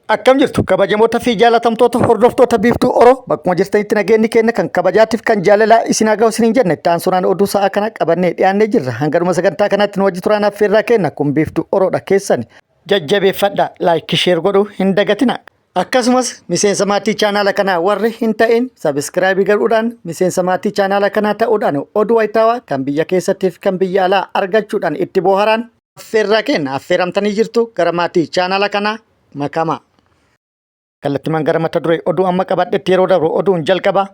Akkam jirtu kabajamoota fi jaalatamtoota hordoftoota Biiftuu Oro, bakkuma jirtanitti nageenyi keenya kan kabajaatiif kan jaalalaa isin haa ga'u isiniin jenna. Itti aansuudhaan oduu sa'a kana qabannee dhiyaannee jirra. Hanga dhuma sagantaa kanaatti nu wajji turaan affeerraa kenna. Kun Biiftuu Oroodha, keessan jajjabeeffadha, like, share godhuu hin dagatina. Akkasumas miseensa maatii chaanaala kanaa warri hin ta'in subscribe godhuudhaan miseensa maatii chaanaala kanaa ta'uudhaan oduu wayitaawaa kan biyya keessattiif kan biyya alaa argachuudhaan itti booharaan affeerraa kenna. Affeeramtanii jirtu, gara maatii chaanaala kanaa makamaa. Kallattimaan gara mata duree oduu amma qabadhetti yeroo dabru, oduun jalqaba.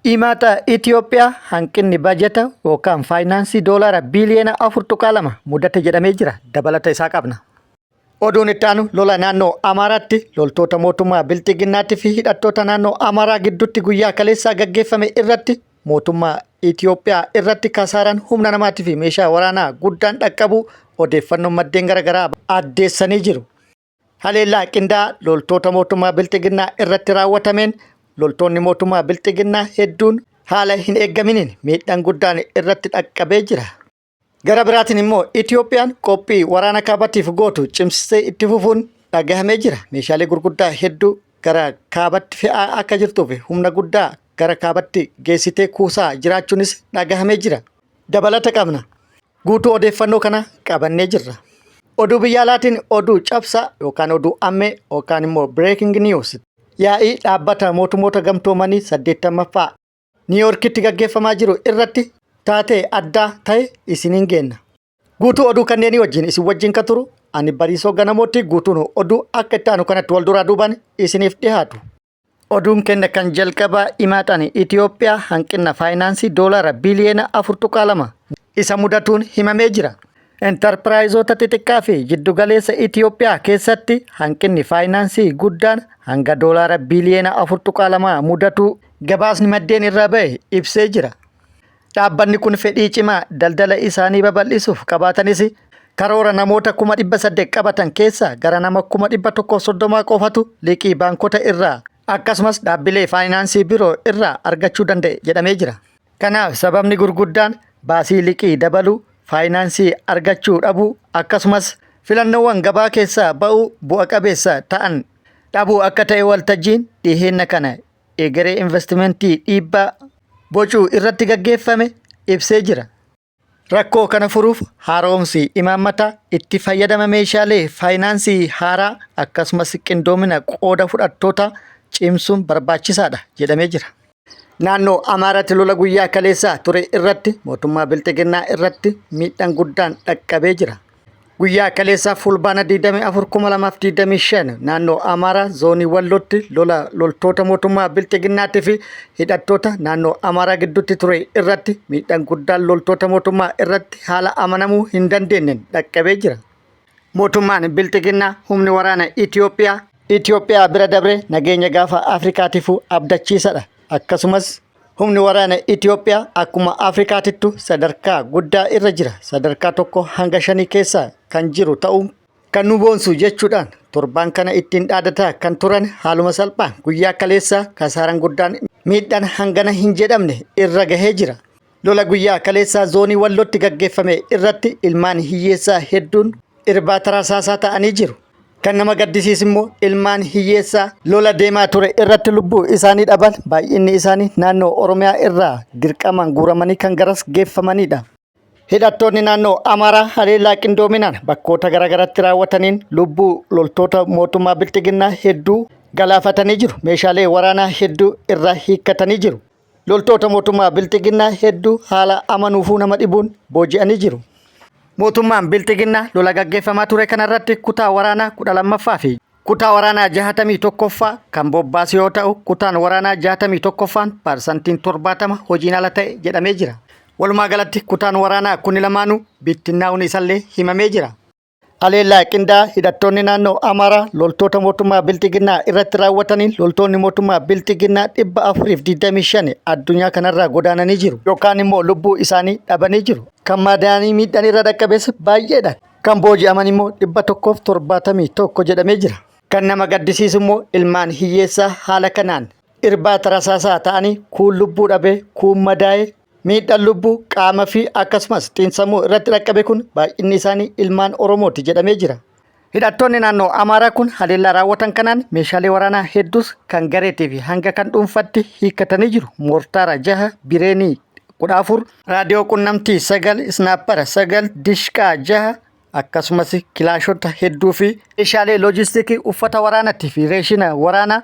Imaata Itoophiyaa hanqinni bajeta yookaan faayinaansii doolaara biiliyoona 4.2 mudate jedhamee jira. Dabalata isaa qabna. Oduun itti aanu lola naannoo Amaaraatti loltoota mootummaa Bilxiginnaatti fi hidhattoota naannoo Amaaraa gidduutti guyyaa kaleessaa gaggeeffame irratti mootummaa Itoophiyaa irratti kasaaraan humna namaatii fi meeshaa waraanaa guddaan dhaqqabu odeeffannoon maddeen garaagaraa addeessanii jiru. Haleellaa qindaa'aa loltoota mootummaa Bilxiginnaa irratti raawwatameen loltoonni mootummaa Bilxiginnaa hedduun haala hin eeggaminiin miidhaan guddaan irratti dhaqqabee jira. Gara biraatiin immoo Itoophiyaan qophii waraana kaabatiif gootu cimsitee itti fufuun dhagahamee jira. Meeshaalee gurguddaa hedduu gara kaabatti fe'aa akka jirtuu fi humna guddaa gara kaabatti geessitee kuusaa jiraachuunis dhagahamee jira. Dabalata qabna. Guutuu odeeffannoo kana qabannee jirra. Oduu biyya alaatiin oduu cabsaa yookaan oduu ammee yookaan immoo breaking news, yaa'ii dhaabbata mootummoota gamtoomanii 80ffaa Niiyoorkitti gaggeeffamaa jiru irratti taatee addaa ta'e isiniin geenna. Guutuu oduu kanneenii wajjin isin wajjin kan turu ani Bariisoo Ganamootti. Guutuun oduu akka itti aanu kanatti wal duraa duubaan isiniif dhiyaatu. Oduun keenya kan jalqabaa imaaxaan Itoophiyaa hanqina faayinaansii doolaara biliyoona 4.2 isa mudatuun himamee jira. Intarpiraayizoota xixiqqaa fi jiddugaleessa Itoophiyaa keessatti hanqinni faayinaansii guddaan hanga doolaara biliyoona 4.2 mudatuu gabaasni maddeen irraa ba'e ibsee jira. Dhaabbanni kun fedhii cimaa daldala isaanii babal'isuuf qabaatanis karoora namoota 800,000 qabatan keessaa gara nama 130,000 qofatu liqii baankota irraa akkasumas dhaabbilee faayinaansii biroo irraa argachuu danda'e jedhamee jira. Kanaaf sababni gurguddaan baasii liqii dabaluu, faayinaansii argachuu dhabuu akkasumas filannoowwan gabaa keessaa ba'uu bu'a qabeessa ta'an dhabuu akka ta'e waltajjiin dhiheenya kana egeree investimentii dhiibbaa bocuu irratti gaggeeffame ibsee jira. Rakkoo kana furuuf haaromsi imaammataa, itti fayyadama meeshaalee faayinaansii haaraa akkasumas qindoomina qooda fudhattoota cimsuun barbaachisaadha jedhamee jira. Naannoo Amaaraatti lola guyyaa kaleessaa ture irratti mootummaa Bilxiginnaa irratti miidhaan guddaan dhaqqabee jira. Guyyaa kaleessaa Fulbaana 24,2025 naannoo Amaaraa zoonii Wallootti lola loltoota mootummaa Bilxiginnaatii fi hidhattoota naannoo Amaaraa gidduutti ture irratti miidhaan guddaan loltoota mootummaa irratti haala amanamuu hin dandeenyeen dhaqqabee jira. Mootummaan Bilxiginnaa humni waraana Itoophiyaa Itoophiyaa bira dabree nageenya gaafa Afrikaatiifuu abdachiisadha. Akkasumas humni waraana Itoophiyaa akkuma Afrikaatittu sadarkaa guddaa irra jira. Sadarkaa 1 hanga 5 keessa kan jiru ta'uu kan nu boonsu jechuudhaan torbaan kana ittiin dhaadataa kan turan haaluma salphaan guyyaa kaleessaa kasaaraan guddaan miidhaan hangana hin jedhamne irra gahee jira. Lola guyyaa kaleessaa zoonii Wallootti gaggeeffame irratti ilmaan hiyyeessaa hedduun irbaata rasaasaa ta'anii jiru. Kan nama gaddisiisu immoo ilmaan hiyyeessaa lola deemaa ture irratti lubbuu isaanii dhaban baay'inni isaanii naannoo Oromiyaa irraa dirqamaan guuramanii kan garas geeffamanidha. Hidhattoonni naannoo Amaaraa haleellaa qindoominaan bakkoota garaagaraatti raawwataniin lubbuu loltoota mootummaa Bilxiginnaa hedduu galaafatanii jiru. Meeshaalee waraanaa hedduu irraa hiikkatanii jiru. Loltoota mootummaa Bilxiginnaa hedduu haala amanuufuu nama dhibuun booji'anii jiru. Mootummaan Bilxiginnaa lola gaggeeffamaa ture kanarratti kutaa waraanaa 12ffaa fi kutaa waraanaa 61ffaa kan bobbaase yoo ta'u, kutaan waraanaa 61ffaan 70% hojiin ala ta'e jedhamee jira. Walumaa galatti kutaan waraanaa kuni lamaanuu bittinnaa'uun isallee himamee jira. Haleellaa qindaa'aa hidhattoonni naannoo Amaaraa loltoota mootummaa Bilxiginnaa irratti raawwataniin loltoonni mootummaa Bilxiginnaa 425 addunyaa kanarraa godaananii jiru yookaan immoo lubbuu isaanii dhabanii jiru. Kan madaa'anii miidhaan irra dhaqqabes baay'eedha. Kan booji'aman immoo 171 jedhamee jira. Kan nama gaddisiisu immoo ilmaan hiyyeessaa haala kanaan irbaata rasaasaa ta'anii kuun lubbuu dhabee, kuun madaa'ee, miidhaan lubbuu qaama fi akkasumas xiinsammuu irratti dhaqqabe kun baay'inni isaanii ilmaan Oromooti jedhamee jira. Hidhattoonni naannoo Amaaraa kun haleellaa raawwatan kanaan meeshaalee waraanaa hedduus kan gareetii fi hanga kan dhuunfatti hiikkatanii jiru. Moortaara jaha, bireenii 14, raadiyoo qunnamtii 9, isnaappara 9, dishqaa 6 akkasumas kilaashota hedduu fi meeshaalee loojistikii uffata waraanaatii fi reeshina waraanaa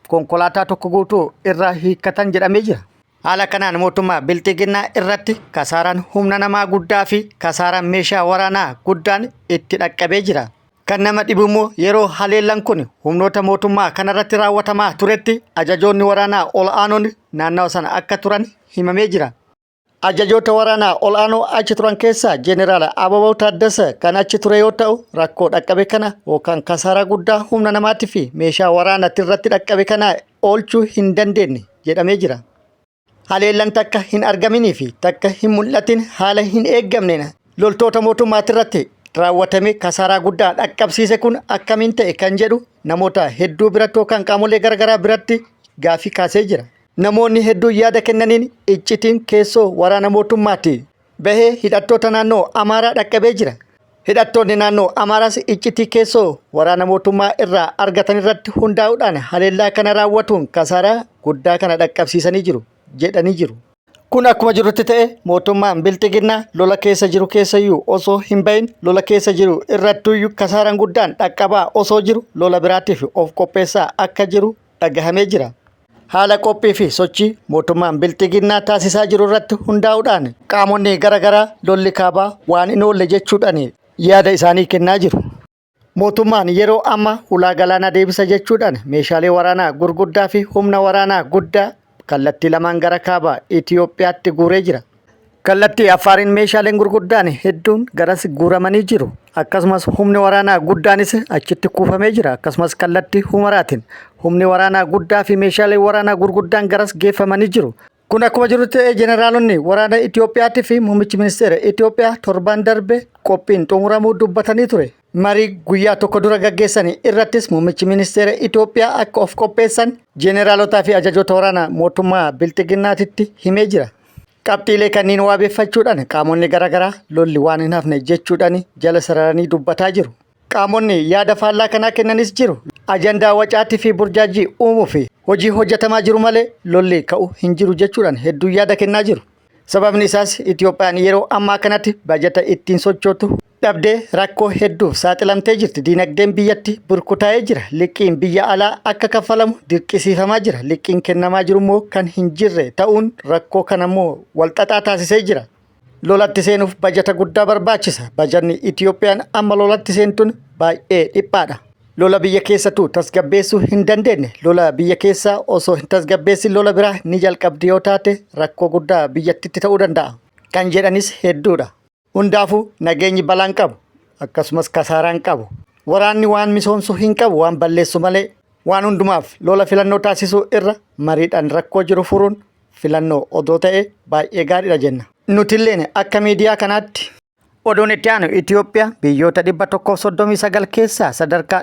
konkolaataa tokko guutuu irraa hiikkatan jedhamee jira. Haala kanaan mootummaa Bilxiginnaa irratti kasaaraan humna namaa guddaa fi kasaaraan meeshaa waraanaa guddaan itti dhaqqabee jira. Kan nama dhibu immoo yeroo haleellan kun humnoota mootummaa kanarratti raawwatamaa turetti ajajoonni waraanaa ol'aanoon naannawa sana akka turan himamee jira. Ajajoota waraanaa ol'aanoo achi turan keessaa Jeneraal Ababaw Taaddasa kan achi ture yoo ta'u rakkoo dhaqqabe kana yookaan kasaaraa guddaa humna namaatii fi meeshaa waraanaatti irratti dhaqqabe kana oolchuu hin dandeenye jedhamee jira. Haleellan takka hin argaminii fi takka hin mul'atin haala hin eeggamneen loltoota mootummaatirratti raawwatame kasaaraa guddaa dhaqqabsiise kun akkamiin ta'e kan jedhu namoota hedduu biratti yookaan qaamolee garaagaraa biratti gaafii kaasee jira. Namoonni hedduun yaada kennaniin iccitiin keessoo waraana mootummaati bahee hidhattoota naannoo Amaaraa dhaqqabee jira. Hidhattoonni naannoo Amaaraas iccitii keessoo waraana mootummaa irraa argatan irratti hundaa'uudhaan haleellaa kana raawwatuun kasaaraa guddaa kana dhaqqabsiisanii jiru jedhanii jiru. Kun akkuma jirutti ta'e mootummaan Bilxiginnaa lola keessa jiru keessayyuu osoo hin bahin lola keessa jiru irrattuyyuu kasaaraan guddaan dhaqqabaa osoo jiru lola biraatiif of qopheessaa akka jiru dhagahamee jira. Haala qophii fi sochii mootummaan Bilxiginnaa taasisaa jiru irratti hundaa'uudhaan qaamonni gara garaa lolli kaabaa waan hin oolle jechuudhaan yaada isaanii kennaa jiru. Mootummaan yeroo ammaa hulaa galaanaa deebisa jechuudhaan meeshaalee waraanaa gurguddaa fi humna waraanaa guddaa kallattii lamaan gara kaaba Itoophiyaatti guuree jira. Kallattii Affaariin meeshaaleen gurguddaan hedduun garas guuramanii jiru. Akkasumas humni waraanaa guddaanis achitti kuufamee jira. Akkasumas kallattii Humaraatiin humni waraanaa guddaa fi meeshaaleen waraanaa gurguddaan garas geeffamanii jiru. Kun akkuma jiru ta'ee jeneraalonni waraana Itoophiyaatii fi muummichi ministeera Itoophiyaa torban darbe qophiin xumuramuu dubbatanii ture. Marii guyyaa tokko dura gaggeessan irrattis muummichi ministeera Itoophiyaa akka of qopheessan jeneralotaa fi ajajoota waraanaa mootummaa Bilxiginnaatitti himee jira. Qabxiilee kanniin waabeffachuudhaan qaamonni garaagaraa lolli waan hin hafne jechuudhaan jala sararanii dubbataa jiru. Qaamonni yaada faallaa kanaa kennanis jiru. Ajandaa wacaatii fi burjaajii uumuu fi hojii hojjetamaa jiru malee lolli ka'u hin jiru jechuudhaan hedduu yaada kennaa jiru. Sababni isaas Itoophiyaan yeroo ammaa kanatti bajata ittiin sochootu dhabdee rakkoo hedduuf saaxilamtee jirti. Diinagdeen biyyatti burkutaa'ee jira. Liqiin biyya alaa akka kaffalamu dirqisiifamaa jira. Liqiin kennamaa jiru immoo kan hin jirre ta'uun rakkoo kana immoo walxaxaa taasisee jira. Lolatti seenuuf bajata guddaa barbaachisa. Bajanni Itoophiyaan amma lolatti seentuun baay'ee dhiphaadha. Lola biyya keessattuu tasgabbeessuu hin dandeenye. Lola biyya keessaa osoo hin tasgabbeessin lola biraa ni jalqabdi yoo taate rakkoo guddaa biyyattitti ta'uu danda'a. Kan jedhanis hedduudha. Hundaafuu nageenyi balaan qabu akkasumas kasaaraan qabu. Waraanni waan misoomsu hin qabu waan balleessu malee. Waan hundumaaf lola filannoo taasisuu irra mariidhaan rakkoo jiru furuun filannoo odoo ta'e baay'ee gaariidha jenna. Nutilleen akka miidiyaa kanaatti. Oduun itti aanu Itoophiyaa biyyoota 139 keessaa sadarkaa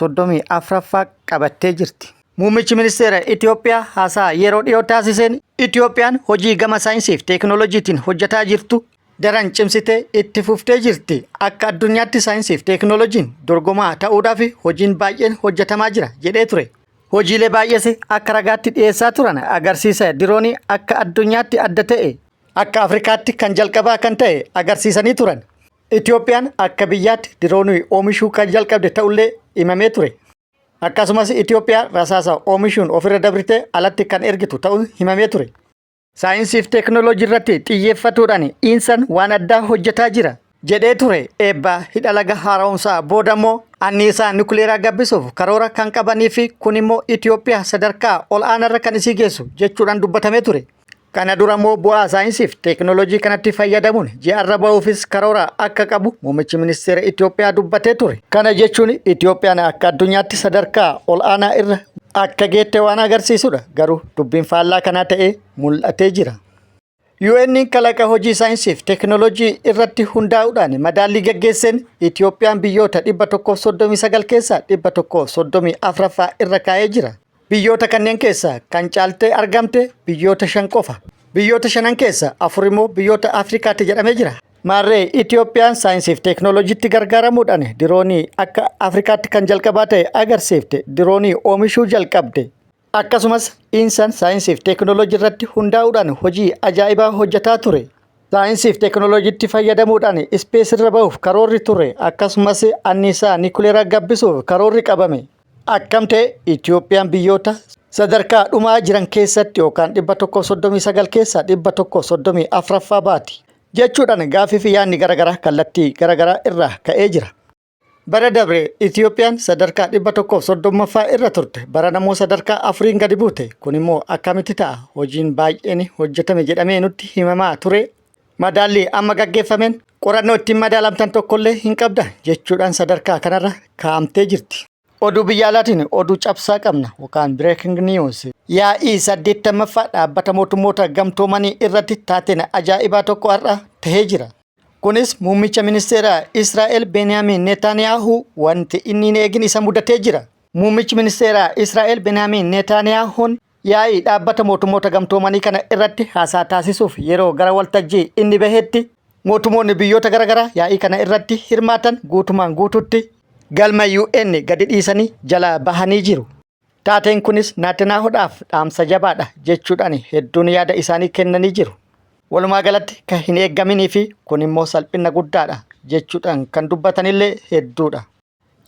134ffaa qabattee jirti. Muummichi ministeera Itoophiyaa haasaa yeroo dhiyoo taasiseen Itoophiyaan hojii gama saayinsii fi teekinooloojiitiin hojjetaa jirtu daran cimsitee itti fuftee jirti. Akka addunyaatti saayinsii fi teekinooloojiin dorgomaa ta'uudhaaf hojiin baay'een hojjetamaa jira jedhee ture. Hojiilee baay'ees akka ragaatti dhiyeessaa turan agarsiisa diroonii akka addunyaatti adda ta'e akka Afrikaatti kan jalqabaa kan ta'e agarsiisanii turan. Itoophiyaan akka biyyaatti diroonii oomishuu kan jalqabde ta'ullee himamee ture. Akkasumas Itoophiyaan rasaasa oomishuun ofirra dabritee alatti kan ergitu ta'uun himamee ture. Saayinsii fi teeknooloojii irratti xiyyeeffatuudhaan Iinsan waan addaa hojjetaa jira jedhee ture. Eebba hidha laga haaromsaa booda immoo anniisaa nukileeraa gabbisuuf karoora kan qabanii fi kun immoo Itoophiyaa sadarkaa ol aanaarra kan isii geessu jechuudhaan dubbatamee ture. Kana dura immoo bu'aa saayinsii fi teeknooloojii kanatti fayyadamuun ji'arra ba'uufis karoora akka qabu muummichi ministeera Itoophiyaa dubbatee ture. Kana jechuun Itoophiyaan akka addunyaatti sadarkaa ol aanaa irra akka geette waan agarsiisudha. Garuu dubbiin faallaa kanaa ta'ee mul'atee jira. UN kalaqa hojii saayinsii fi teeknooloojii irratti hundaa'uudhaan madaallii gaggeesseen Itoophiyaan biyyoota 139 keessaa 134ffaa irra kaa'ee jira. Biyyoota kanneen keessaa kan caaltee argamte biyyoota shan qofa. Biyyoota shanan keessa afur immoo biyyoota Afrikaatti jedhamee jira. Maarree Itiyoophiyaan saayinsiif teeknooloojiitti gargaaramuudhaan diroonii akka Afrikaatti kan jalqabaa ta'e agarsiifte diroonii oomishuu jalqabde. Akkasumas Insaan saayinsiif teeknooloojii irratti hundaa'uudhaan hojii ajaa'ibaa hojjetaa ture. Saayinsiif teeknooloojiitti fayyadamuudhaan ispees irra bahuuf karoorri ture akkasumas anniisaa nikuleeraa gabbisuuf karoorri qabame. Akkam ta'e Itiyoophiyaan biyyoota sadarkaa dhumaa jiran keessatti yookaan 139 keessaa 134ffaa baati jechuudhaan gaaffii fi yaadni garaagaraa kallattii garaagaraa irraa ka'ee jira. Bara dabre Itiyoophiyaan sadarkaa 130ffaa irra turte bara namoo sadarkaa afuriin gadi buute. Kun immoo akkamitti ta'a? Hojiin baay'een hojjetame jedhamee nutti himamaa ture. Madaallii amma gaggeeffameen qorannoo ittiin madaalamtan tokkollee hin qabda jechuudhaan sadarkaa kanarra kaa'amtee jirti. Oduu biyya alaatiin oduu cabsaa qabna yookaan breaking news. Yaa'ii 80ffaa dhaabbata mootummoota gamtoomanii irratti taateen ajaa'ibaa tokko har'a tahee jira. Kunis muummicha ministeera Israa'el Beniyaamin Netanyaahuu wanti inni hin eegin isa mudatee jira. Muummichi ministeera Israa'el Beniyaamin Netaniyaahuun yaa'ii dhaabbata mootummoota gamtoomanii kana irratti haasaa taasisuuf yeroo gara waltajjii inni bahetti mootummoonni biyyoota garaagaraa yaa'ii kana irratti hirmaatan guutumaan guututti galma UN gadi dhiisanii jalaa bahanii jiru. Taateen kunis Netaniyaahuudhaaf dhaamsa jabaadha jechuudhaan hedduun yaada isaanii kennanii jiru. Walumaa galatti kan hin eeggaminii fi kun immoo salphina guddaadha jechuudhaan kan dubbatanillee hedduudha.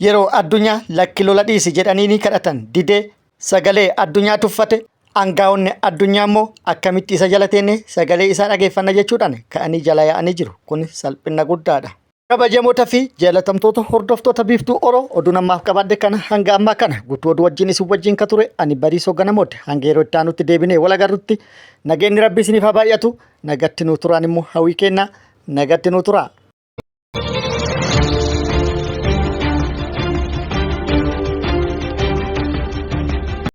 Yeroo addunyaa lakki lola dhiisi jedhanii ni kadhatan didee sagalee addunyaa tuffate aangaa'onni addunyaa immoo akkamitti isa jala teenne sagalee isaa dhageeffanna jechuudhaan ka'anii jala yaa'anii jiru. Kun salphina guddaadha. Kabajamoota fi jaalatamtoota hordoftoota Biiftuu Oro oduu namaaf qabadhe kana hanga ammaa kana guutuu oduu wajjin isin wajjin ka ture ani Bariisoo Ganamooti. Hanga yeroo itti aanutti deebinee wal agarrutti nageenyi Rabbi isiniif haa baay'atu. Nagatti nuu turaan immoo hawwii kennaa nagatti nuu turaa.